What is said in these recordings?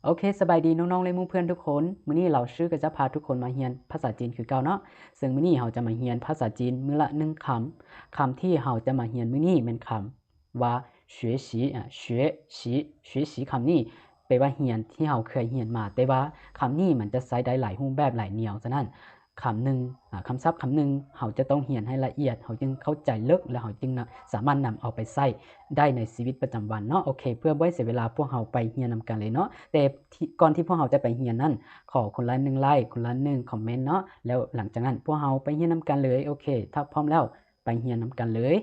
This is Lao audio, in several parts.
ໂອເຄ ສະບາຍດີນ້ອງໆ ແລະ ໝູ່ເພື່ອນທຸກຄົນ. ມື້ນີ້ລາວຊື່ກໍຈະພາທຸກຄົນມາຮຽນພາສາຈີນຄືເກົ່າເນາະ. ເຊິ່ງມື້ນີ້ເຮົາຈະມາຮຽນພາສາຈີນມື້ລະໜຶ່ງຄຳ. ຄຳທີ່ເຮົາຈະມາຮຽນມື້ນີ້ແມ່ນຄຳວ່າ 学习 ອາ 学习 学习 ຄຳນີ້ແປວ່າຮຽນ ທີ່ເຮົາເຄີຍຮຽນມາ, ແຕ່ວ່າຄຳນີ້ມັນຈະໃຊ້ໄດ້ຫຼາຍຮູບແບບຫຼາຍແນວ. ສະນັ້ນ ຄຳໜຶ່ງ ອາ ຄຳສັບຄຳໜຶ່ງ ເຮົາຈະຕ້ອງຮຽນໃຫ້ລະອຽດ, ເຮົາຈຶ່ງເຂົ້າໃຈເລິກ ແລະ ເຮົາຈຶ່ງນຳ ສາມາດນຳເອົາໄປໃຊ້ໄດ້ໃນຊີວິດປະຈຳວັນເນາະ. ໂອເຄ ເພື່ອບໍ່ໃຫ້ເສຍເວລາ ພວກເຮົາໄປຮຽນນຳກັນເລີຍເນາະ. ແຕ່ທີ່ ກ່ອນທີ່ພວກເຮົາຈະໄປຮຽນນັ້ນ ຂໍຄົນລະໜຶ່ງໄລຄ໌ ຄົນລະໜຶ່ງຄອມເມັນເນາະ, ແລ້ວຫຼັງຈາກນັ້ນພວກເຮົາໄປຮຽນນຳກັນເລີຍ. ໂອເຄ ຖ້າພ້ອມແລ້ວໄປຮຽນນຳກັນເລີຍ.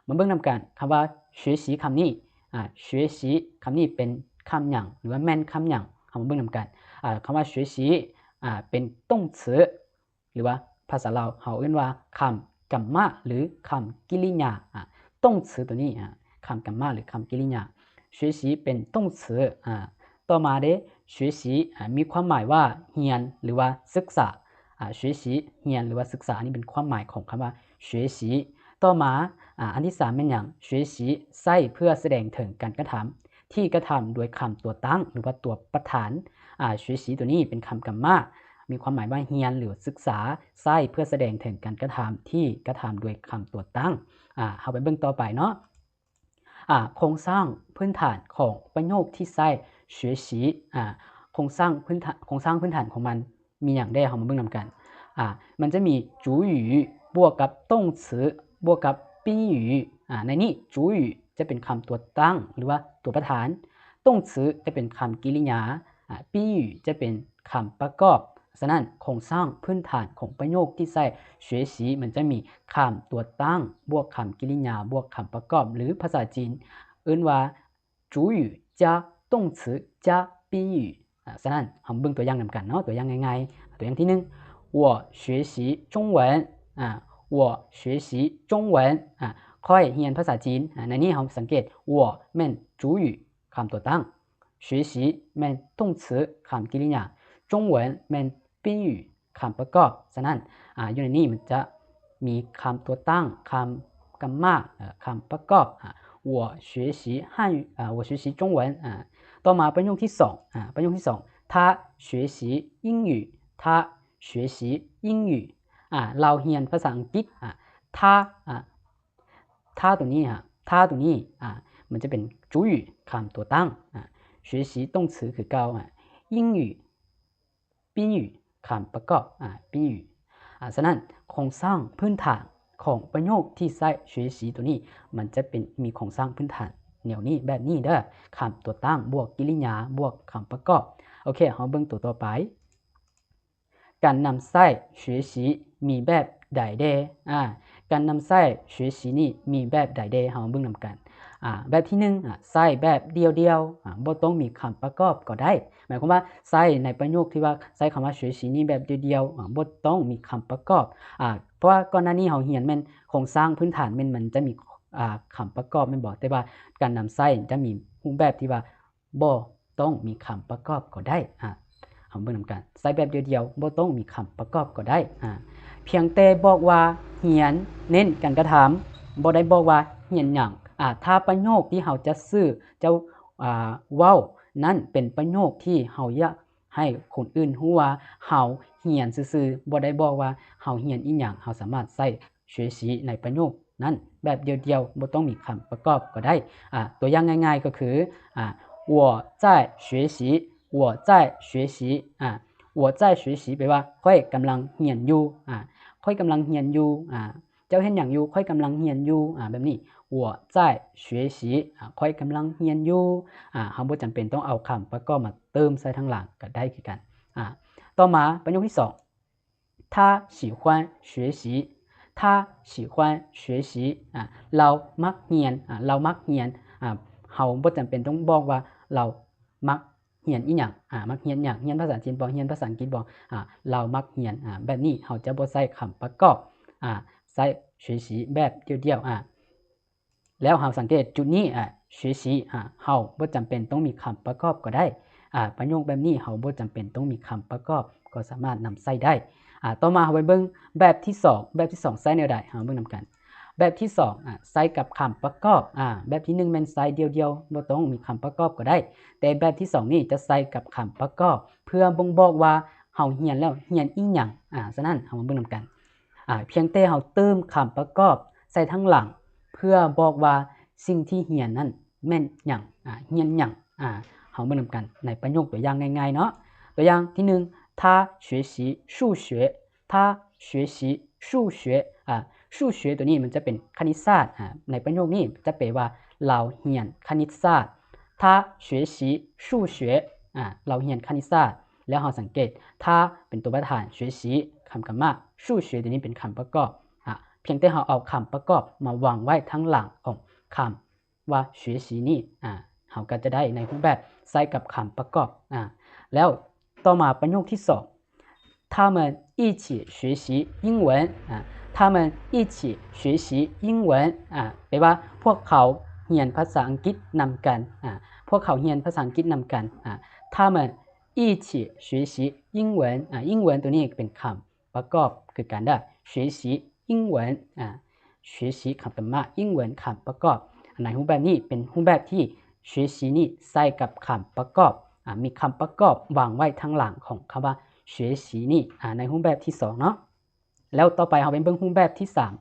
ມາເບິ່ງນຳກັນ ຄຳວ່າ 学习 ຄຳນີ້ ອາ 学习 ຄຳນີ້ເປັນຄຳຫຍັງ ຫຼືວ່າແມ່ນຄຳຫຍັງ? ເຮົາມາເບິ່ງນຳກັນ ອາ ຄຳວ່າ 学习 ອາ ເປັນ动词 ຫຼືວ່າພາສາລາວເຮົາເອີ້ນວ່າຄຳກຳມະ ຫຼືຄຳກິລິຍາ ອາ 动词 ໂຕນີ້ ອາ ຄຳກຳມະ ຫຼືຄຳກິລິຍາ 学习 ເປັນ动词 ອາ ຕໍ່ມາເດ້ 学习 ອາ ມີຄວາມໝາຍວ່າຮຽນ ຫຼືວ່າສຶກສາ ອາ 学习 ຮຽນ ຫຼືວ່າສຶກສາ. ອັນນີ້ເປັນຄວາມໝາຍຂອງຄຳວ່າ 学习. ຕໍ່ມາ ອາ ອັນທີສາມແມ່ນຫຍັງ? 学习 ໃຊ້ເພື່ອສະແດງເຖິງການກະທຳທີ່ກະທຳໂດຍຄຳຕົວຕັ້ງ ຫຼືວ່າຕົວປະທານ. ອາ 学习 ໂຕນີ້ເປັນຄຳກຳມະ ມີຄວາມໝາຍວ່າຮຽນ ຫຼືວ່າສຶກສາ ໃຊ້ເພື່ອສະແດງເຖິງການກະທຳທີ່ກະທຳໂດຍຄຳຕົວຕັ້ງ. ອາ ເຮົາໄປເບິ່ງຕໍ່ໄປເນາະ. ອາ ໂຄງສ້າງພື້ນຖານຂອງປະໂຫຍກທີ່ໃຊ້ 学习 ອາ ໂຄງສ້າງພື້ນຖານ ໂຄງສ້າງພື້ນຖານຂອງມັນມີຫຍັງແດ່? ເຮົາມາເບິ່ງນຳກັນ. ອາ ມັນຈະມີ 主语 ບວກກັບ 动词 ບວກກັບ 宾语 ອາ ໃນນີ້ 主语 ຈະເປັນຄຳຕົວຕັ້ງ ຫຼືວ່າຕົວປະທານ, 动词 ຈະເປັນຄຳກິລິຍາ, ອາ 宾语 ຈະເປັນຄຳປະກອບ. ສະນັ້ນ ໂຄງສ້າງພື້ນຖານຂອງປະໂຫຍກທີ່ໃຊ້ 学习 ມັນຈະມີຄຳຕົວຕັ້ງ ບວກຄຳກິລິຍາ ບວກຄຳປະກອບ ຫຼືພາສາຈີນເອີ້ນວ່າ 主语加动词加宾语. ອາ ສະນັ້ນ ເຮົາເບິ່ງຕົວຢ່າງນຳກັນເນາະ, ຕົວຢ່າງງ່າຍໆ. ຕົວຢ່າງທີໜຶ່ງ 我学习中文 ອາ 我学习中文 ອາ ຂ້ອຍຮຽນພາສາຈີນ. ອາ ໃນນີ້ເຮົາສັງເກດ 我 ແມ່ນ 主语 ຄຳຕົວຕັ້ງ, 学习 ແມ່ນ 动词 ຄຳກິລິຍາ, 中文 ແມ່ນ 宾语 ຄຳປະກອບ. ສະນັ້ນ ອາ ຢູ່ໃນນີ້ມັນຈະມີຄຳຕົວຕັ້ງ, ຄຳກຳມະ, ເອີ ຄຳປະກອບ. ອາ 我学习汉语 ອາ 我学习中文 ອາ ຕໍ່ມາປະໂຫຍກທີສອງ ອາ ປະໂຫຍກທີສອງ 他学习英语 他学习英语 ອາ ລາວຮຽນພາສາອັງກິດ. ອາ 他 ອາ 他 ໂຕນີ້ ອາ 他 ໂຕນີ້ ອາ ມັນຈະເປັນ 主语 ຄຳຕົວຕັ້ງ ອາ 学习动词 ຄືເກົ່າ ອາ 英语 宾语 ຄຳປະກອບ ອາ 宾语 ອາ ສະນັ້ນ ໂຄງສ້າງພື້ນຖານຂອງປະໂຫຍກທີ່ໃຊ້ 学习 ໂຕນີ້ ມັນຈະເປັນ ມີໂຄງສ້າງພື້ນຖານແນວນີ້ ແບບນີ້ເດີ, ຄຳຕົວຕັ້ງ ບວກກິລິຍາ ບວກຄຳປະກອບ. ໂອເຄ ເຮົາເບິ່ງຕົວຕໍ່ໄປ. ການນຳໃຊ້ 学习 ມີແບບໃດແດ່? ອາ ການນຳໃຊ້ 学习 ນີ້ມີແບບໃດແດ່? ເຮົາມາເບິ່ງນຳກັນ. ອາ ແບບທີໜຶ່ງ ອາ ໃຊ້ແບບດ່ຽວໆ ອາ ບໍ່ຕ້ອງມີຄຳປະກອບກໍໄດ້. ໝາຍຄວາມວ່າໃຊ້ໃນປະໂຫຍກທີ່ວ່າໃຊ້ຄຳວ່າ 学习 ນີ້ແບບດ່ຽວໆ ອາ ບໍ່ຕ້ອງມີຄຳປະກອບ. ອາ ເພາະວ່າກ່ອນໜ້ານີ້ເຮົາຮຽນແມ່ນໂຄງສ້າງພື້ນຖານແມ່ນມັນຈະມີ ອາ ຄຳປະກອບແມ່ນບໍ່? ແຕ່ວ່າການນຳໃຊ້ຈະມີຮູບແບບທີ່ວ່າ ບໍ່ຕ້ອງມີຄຳປະກອບກໍໄດ້. ອາ ເຮົາເບິ່ງນຳກັນ ໃຊ້ແບບດຽວໆ ບໍ່ຕ້ອງມີຄຳປະກອບກໍໄດ້. ອາ ພຽງແຕ່ບອກວ່າຮຽນ ເນັ້ນການກະທຳ ບໍ່ໄດ້ບອກວ່າຮຽນຫຍັງ. ອາ ຖ້າປະໂຫຍກທີ່ເຮົາຈະສື່ ຈະ ອາ ເວົ້ານັ້ນເປັນປະໂຫຍກທີ່ເຮົາຢາກໃຫ້ຄົນອື່ນຮູ້ວ່າເຮົາຮຽນຊື່ໆ ບໍ່ໄດ້ບອກວ່າເຮົາຮຽນອີ່ຫຍັງ. ເຮົາສາມາດໃຊ້ 学习 ໃນປະໂຫຍກນັ້ນແບບດຽວໆ ບໍ່ຕ້ອງມີຄຳປະກອບກໍໄດ້. ອາ ຕົວຢ່າງງ່າຍໆ ກໍຄື ອາ 我在学习 我在学习 ອາ 我在学习 ແປວ່າ ຂ້ອຍກຳລັງຮຽນຢູ່. ອາ ຂ້ອຍກຳລັງຮຽນຢູ່. ອາ ເຈົ້າເຮັດຫຍັງຢູ່? ຂ້ອຍກຳລັງຮຽນຢູ່. ອາ ແບບນີ້ 我在学习 ອາ ຂ້ອຍກຳລັງຮຽນຢູ່. ອາ ເຮົາບໍ່ຈຳເປັນຕ້ອງເອົາຄຳປະກອບມາເຕີມໃສ່ທາງຫຼັງກໍໄດ້ຄືກັນ. ອາ ຕໍ່ມາປະໂຫຍກທີສອງ 他喜欢学习 他喜欢学习 ອາ ລາວມັກຮຽນ. ອາ ລາວມັກຮຽນ. ອາ ເຮົາບໍ່ຈຳເປັນຕ້ອງບອກວ່າລາວມັກຮຽນອີ່ຫຍັງ. ອາ ມັກຮຽນຫຍັງ? ຮຽນພາສາຈີນບໍ? ຮຽນພາສາອັງກິດບໍ? ອາ ລາວມັກຮຽນ. ອາ ແບບນີ້ເຮົາຈະບໍ່ໃຊ້ຄຳປະກອບ. ອາ ໃຊ້ 学习 ແບບດຽວໆ. ອາ ແລ້ວເຮົາສັງເກດຈຸດນີ້ ອາ 学习 ອາ ເຮົາບໍ່ຈຳເປັນຕ້ອງມີຄຳປະກອບກໍໄດ້. ອາ ປະໂຫຍກແບບນີ້ເຮົາບໍ່ຈຳເປັນຕ້ອງມີຄຳປະກອບ ກໍສາມາດນຳໃຊ້ໄດ້. ອາ ຕໍ່ມາເຮົາໄປເບິ່ງແບບທີສອງ. ແບບທີສອງໃຊ້ແນວໃດ? ເຮົາເບິ່ງນຳກັນ. ແບບທີສອງ ອາ ໃຊ້ກັບຄຳປະກອບ ອາ ແບບທີໜຶ່ງແມ່ນໃຊ້ດຽວໆ ບໍ່ຕ້ອງມີຄຳປະກອບກໍໄດ້ ແຕ່ແບບທີສອງນີ້ຈະໃຊ້ກັບຄຳປະກອບ ເພື່ອບົ່ງບອກວ່າເຮົາຮຽນແລ້ວ ຮຽນອີ່ຫຍັງ ອາ ສະນັ້ນເຮົາມາເບິ່ງນຳກັນ ອາ ພຽງແຕ່ເຮົາເຕີມຄຳປະກອບໃສ່ທາງຫຼັງ ເພື່ອບອກວ່າສິ່ງທີ່ຮຽນນັ້ນແມ່ນຫຍັງ ອາ ຮຽນຫຍັງ ອາ ເຮົາເບິ່ງນຳກັນໃນປະໂຫຍກຕົວຢ່າງງ່າຍໆເນາະ. ຕົວຢ່າງທີໜຶ່ງ 他学习数学 他学习数学 ອາ 数学 ຕົວນີ້ມັນຈະເປັນຄະນິດສາດ ອາ ໃນປະໂຫຍກນີ້ຈະແປວ່າລາວຮຽນຄະນິດສາດ 他学习数学 ອາ ລາວຮຽນຄະນິດສາດ ແລ້ວເຮົາສັງເກດ 他 ເປັນຕົວປະທານ 学习 ຄຳກຳມະ 数学 ຕົວນີ້ເປັນຄຳປະກອບ ອາ ພຽງແຕ່ເຮົາເອົາຄຳປະກອບມາວາງໄວ້ທາງຫຼັງຂອງຄຳ ວ່າ学习ນີ້ ອາ ເຮົາກໍຈະໄດ້ໃນຮູບແບບໃຊ້ກັບຄຳປະກອບ ອາ ແລ້ວຕໍ່ມາປະໂຫຍກທີສອງ 他们一起学习英文 ອາ 他们一起学习英文 ອາ ແປວ່າພວກເຂົາຮຽນພາສາອັງກິດນຳກັນ ອາ ພວກເຂົາຮຽນພາສາອັງກິດນຳກັນ ອາ 他们一起学习英文 ອາ 英文 ຕົວນີ້ເປັນຄຳ ປະກອບຄືກັນເດີ 学习英文 ອາ 学习 ຄຳກຳມະ 英文 ຄຳປະກອບ ໃນຮູບແບບນີ້ເປັນຮູບແບບທີ່学习ນີ້ໃຊ້ກັບຄຳປະກອບ ອາ ມີຄຳປະກອບວາງໄວ້ທາງຫຼັງຂອງຄຳວ່າ学习ນີ້ ອາ ໃນຮູບແບບທີສອງເນາະ. ແລ້ວຕໍ່ໄປເຮົາໄປເບິ່ງຮູບແບບທີສາມ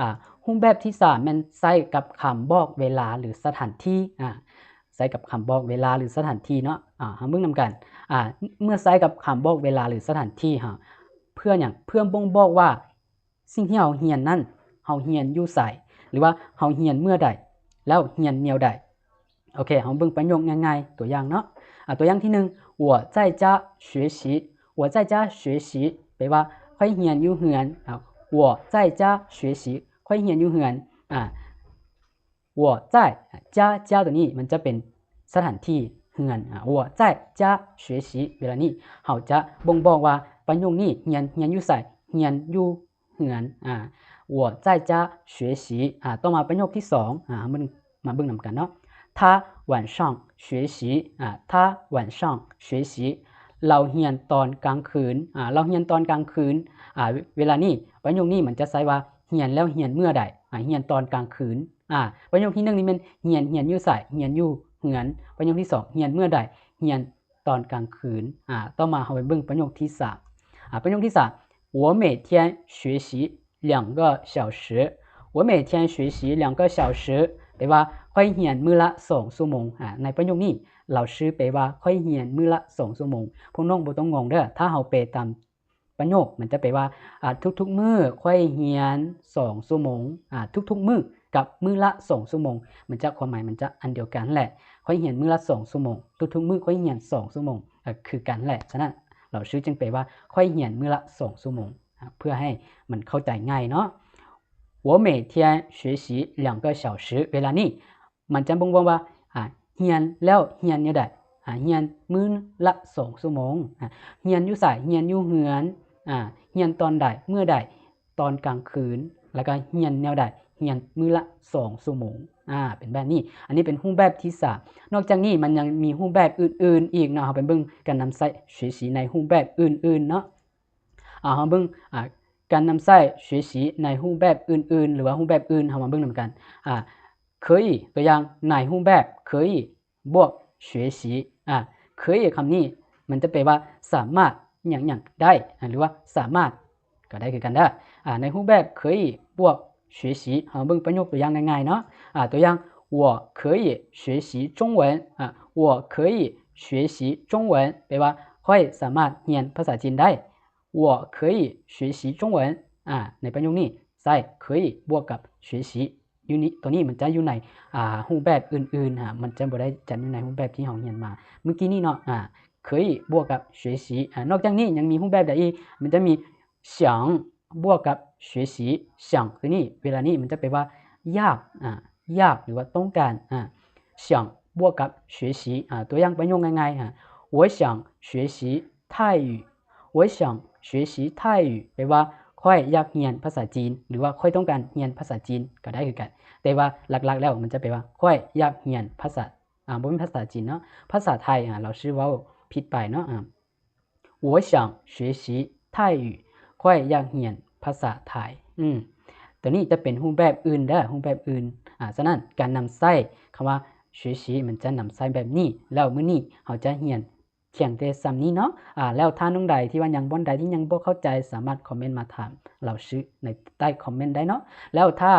ອາ ຮູບແບບທີສາມແມ່ນໃຊ້ກັບຄຳບອກເວລາ ຫຼື ສະຖານທີ່ ອາ ໃຊ້ກັບຄຳບອກເວລາ ຫຼື ສະຖານທີ່ເນາະ ອາ ເຮົາເບິ່ງນຳກັນ ອາ ເມື່ອໃຊ້ກັບຄຳບອກເວລາ ຫຼື ສະຖານທີ່ ເຮົາ ເພື່ອຫຍັງ? ເພື່ອບົ່ງບອກວ່າສິ່ງທີ່ເຮົາຮຽນນັ້ນ ເຮົາຮຽນຢູ່ໃສ ຫຼືວ່າເຮົາຮຽນເມື່ອໃດ ແລ້ວຮຽນແນວໃດ. ໂອເຄ ເຮົາເບິ່ງປະໂຫຍກງ່າຍໆ ຕົວຢ່າງເນາະ ອາ ຕົວຢ່າງທີໜຶ່ງ 我在家学习 我在家学习 ແປວ່າຂ້ອຍຮຽນຢູ່ເຮືອນ ອາ 我在家学习 ຂ້ອຍຮຽນຢູ່ເຮືອນ ອາ 我在 家 家 ຕົວນີ້ມັນຈະເປັນສະຖານທີ່ເຮືອນ ອາ 我在家学习 ເວລານີ້ເຮົາຈະບົ່ງບອກວ່າປະໂຫຍກນີ້ຮຽນ ຮຽນຢູ່ໃສ ຮຽນຢູ່ເຮືອນ ອາ 我在家学习 ອາ ຕໍ່ມາປະໂຫຍກທີສອງ ອາ ເຮົາມາເບິ່ງນຳກັນເນາະ 他晚上学习 ອາ 他晚上学习 ລາວຮຽນຕອນກາງຄືນ ອາ ລາວຮຽນຕອນກາງຄືນ ອາ ເວລານີ້ປະໂຫຍກນີ້ມັນຈະໃຊ້ວ່າຮຽນແລ້ວຮຽນເມື່ອໃດ ອາ ຮຽນຕອນກາງຄືນ ອາ ປະໂຫຍກທີໜຶ່ງນີ້ແມ່ນຮຽນ ຮຽນຢູ່ໃສ ຮຽນຢູ່ເຮືອນ ປະໂຫຍກທີສອງຮຽນເມື່ອໃດ ຮຽນຕອນກາງຄືນ ອາ ຕໍ່ມາເຮົາໄປເບິ່ງປະໂຫຍກທີສາມ ອາ ປະໂຫຍກທີສາມ 我每天学习两个小时 我每天学习两个小时 ແປວ່າຂ້ອຍຮຽນມື້ລະສອງຊົ່ວໂມງ ອາ ໃນປະໂຫຍກນີ້ 老师 ແປວ່າຂ້ອຍຮຽນມື້ລະສອງຊົ່ວໂມງ ພວກນ້ອງບໍ່ຕ້ອງງົງເດີ ຖ້າເຮົາແປຕາມ ປະໂຫຍກມັນຈະແປວ່າ ອາ ທຸກໆມື້ຂ້ອຍຮຽນສອງຊົ່ວໂມງ ອາ ທຸກໆມື້ກັບມື້ລະສອງຊົ່ວໂມງ ມັນຈະ ຄວາມໝາຍມັນຈະອັນດຽວກັນແຫຼະ ຂ້ອຍຮຽນມື້ລະສອງຊົ່ວໂມງ ທຸກໆມື້ຂ້ອຍຮຽນສອງຊົ່ວໂມງ ອາ ຄືກັນແຫຼະ ສະນັ້ນ 老师 ຈຶ່ງແປວ່າຂ້ອຍຮຽນມື້ລະສອງຊົ່ວໂມງ ອາ ເພື່ອໃຫ້ມັນເຂົ້າໃຈງ່າຍເນາະ 我每天学习两个小时 ເວລານີ້ ມັນຈະບົ່ງບອກວ່າ ອາ ຮຽນແລ້ວຮຽນແນວໃດ ອາ ຮຽນມື້ລະສອງຊົ່ວໂມງ ອາ ຮຽນຢູ່ໃສ ຮຽນຢູ່ເຮືອນ ອາ ຮຽນຕອນໃດ ເມື່ອໃດ ຕອນກາງຄືນ ແລ້ວກໍຮຽນແນວໃດ ຮຽນມື້ລະສອງຊົ່ວໂມງ ອາ ເປັນແບບນີ້ ອັນນີ້ເປັນຮູບແບບທີສາມ ນອກຈາກນີ້ມັນຍັງມີຮູບແບບອື່ນໆອີກເນາະ ເຮົາໄປເບິ່ງການນຳໃຊ້学习ໃນຮູບແບບອື່ນໆເນາະ ອາ ເຮົາເບິ່ງ ອາ ການນຳໃຊ້学习ໃນຮູບແບບອື່ນໆ ຫຼືວ່າຮູບແບບອື່ນ ເຮົາມາເບິ່ງນຳກັນ ອາ 可以 ຕົວຢ່າງໃນຮູບແບບ 可以 ບວກ 学习 ອາ 可以 ຄຳນີ້ມັນຈະແປວ່າສາມາດ ຫຍັງໆ ໄດ້ ອາ ຫຼືວ່າສາມາດ ກໍໄດ້ຄືກັນເດີ ອາ ໃນຮູບແບບ 可以 ບວກ 学习 ເຮົາເບິ່ງປະໂຫຍກຕົວຢ່າງງ່າຍໆເນາະ ອາ ຕົວຢ່າງ 我可以学习中文 ອາ 我可以学习中文 ແປວ່າຂ້ອຍສາມາດຮຽນພາສາຈີນໄດ້ 我可以学习中文 ອາ ໃນປະໂຫຍກນີ້ໃຊ້ 可以 ບວກກັບ 学习 ຢູ່ນີ້ ຕົວນີ້ມັນຈະຢູ່ໃນ ອາ ຮູບແບບອື່ນໆ ອາ ມັນຈະບໍ່ໄດ້ຈັດຢູ່ໃນຮູບແບບທີ່ເຮົາຮຽນມາມື້ກີ້ນີ້ເນາະ ອາ 可以 ບວກກັບ 学习 ອາ ນອກຈາກນີ້ຍັງມີຮູບແບບໃດອີກ ມັນຈະມີ 想 ບວກກັບ 学习 想 ຄືນີ້ ເວລານີ້ມັນຈະແປວ່າຢາກ ອາ ຢາກ ຫຼືວ່າຕ້ອງການ ອາ 想 ບວກກັບ 学习 ອາ ຕົວຢ່າງປະໂຫຍກງ່າຍໆ ອາ 我想学习泰语 我想学习泰语 ແປວ່າຂ້ອຍຢາກຮຽນພາສາຈີນ ຫຼືວ່າຂ້ອຍຕ້ອງການຮຽນພາສາຈີນ ກໍໄດ້ຄືກັນ ແຕ່ວ່າຫຼັກໆແລ້ວມັນຈະແປວ່າຂ້ອຍຢາກຮຽນພາສາ ອາ ບໍ່ແມ່ນພາສາຈີນເນາະ ພາສາໄທ ອາ 老师 ເວົ້າຜິດໄປເນາະ ອາ 我想学习泰语 ຂ້ອຍຢາກຮຽນພາສາໄທ ອືມ ຕົວນີ້ຈະເປັນຮູບແບບອື່ນເດີ ຮູບແບບອື່ນ. ອາ ສະນັ້ນການນຳໃຊ້ຄຳວ່າ 学习 ມັນຈະນຳໃຊ້ແບບນີ້. ແລ້ວມື້ນີ້ເຮົາຈະຮຽນພຽງແຕ່ສ່ຳນີ້ເນາະ. ອາ ແລ້ວຖ້ານ້ອງໃດທີ່ວ່າຍັງບ່ອນໃດທີ່ຍັງບໍ່ເຂົ້າໃຈ ສາມາດຄອມເມັນມາຖາມ 老师 ໃນໃຕ້ຄອມເມັນໄດ້ເນາະ. ແລ້ວຖ້າ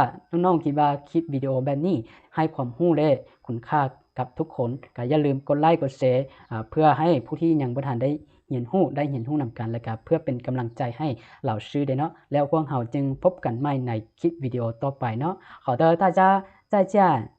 ນ້ອງໆຄິດວ່າຄລິບວິດີໂອແບບນີ້ໃຫ້ຄວາມຮູ້ ແລະ ຄຸນຄ່າກັບທຸກຄົນ ກໍຢ່າລືມກົດໄລກົດແຊ ອາ ເພື່ອໃຫ້ຜູ້ທີ່ຍັງບໍ່ທັນໄດ້ຮຽນຮູ້ ໄດ້ຮຽນຮູ້ນຳກັນ ແລະ ກໍເພື່ອເປັນກຳລັງໃຈໃຫ້老师ເດ້ເນາະ. ແລ້ວພວກເຮົາຈຶ່ງພົບກັນໃໝ່ໃນຄລິບວິດີໂອຕໍ່ໄປເນາະ. 好的，大家再见。